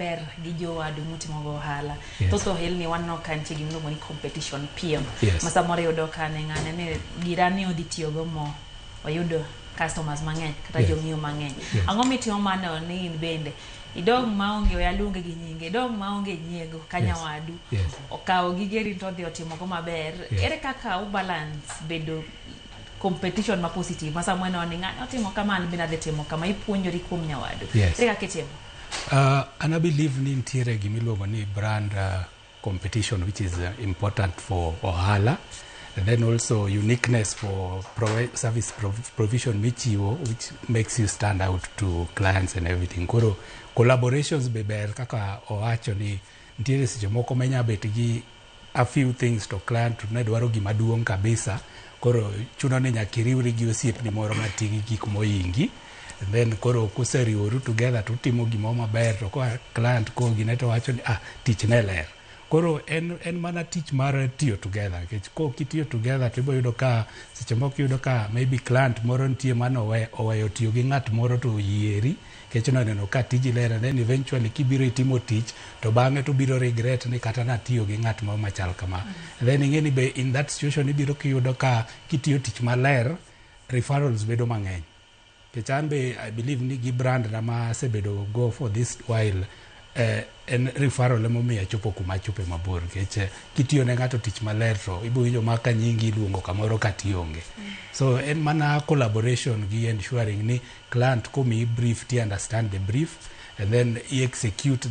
maber gi jowadu mutimo go ohala. Thoth ohelni waneno ka nitie gima iluongo ni competition, piem. Ma samoro iyudo ka ne ng'ane ni gira ni odhi tiyogo mo oyudo customers mang'eny kata jong'iewo mang'eny. Ang'o mitimo mano ni in bende idong' maonge, we aluonge gi nyinge, idong' maonge nyiego ka nyawadu okawo gigeri to odhi otimogo maber? Ere kaka u balance bedo competition ma positive, ma samoro ineno ni ng'ane otimo kama, an bende adhi timo kama, ipuonjori kuom nyawadu? Ere kaka itimo? And I believe ni nitiere gimiluongo ni brand competition, which is important for ohala, and then also uniqueness for service provision michiwo, which makes you stand out to clients and everything. Koro collaborations be ber, kaka owacho ni nitiere seche moko manya bet gi a few things to client to ne dwaro gima duong' kabisa. Koro chuno ni nyaka iriwri gi osiepni moro mati gi gik moingi, and then koro kuseriworu together to utimo gimoro maber, to koa client kogine to wacho ni, "Ah, tich ne ler." Koro en mana tich mar tiyo together, nikech kok itiyo together to ibo yudo ka seche moko iyudo ka maybe client moro nitie mano oweyo tiyo gi ng'at moro to oyieri nikech noneno ka tiji ler, and then eventually kibiro itimo tich to bang'e to biro regret ni kata natiyo gi ng'at moro machal kama. And then ing'e ni be in that situation ibiro kiyudo ka kitiyo tich maler, referrals bedo mang'eny, nikech an be I believe ni gi brand na ma asebedo go for this while, en referral emomiyo achopo kuma achope mabor, nikech kitiyo ne ng'ato tich maler to ibo winjo ma ka nyingi iluongo kamoro kata ionge. So en mana collaboration gi ensuring ni client komiyi brief ti understand the brief and then i execute.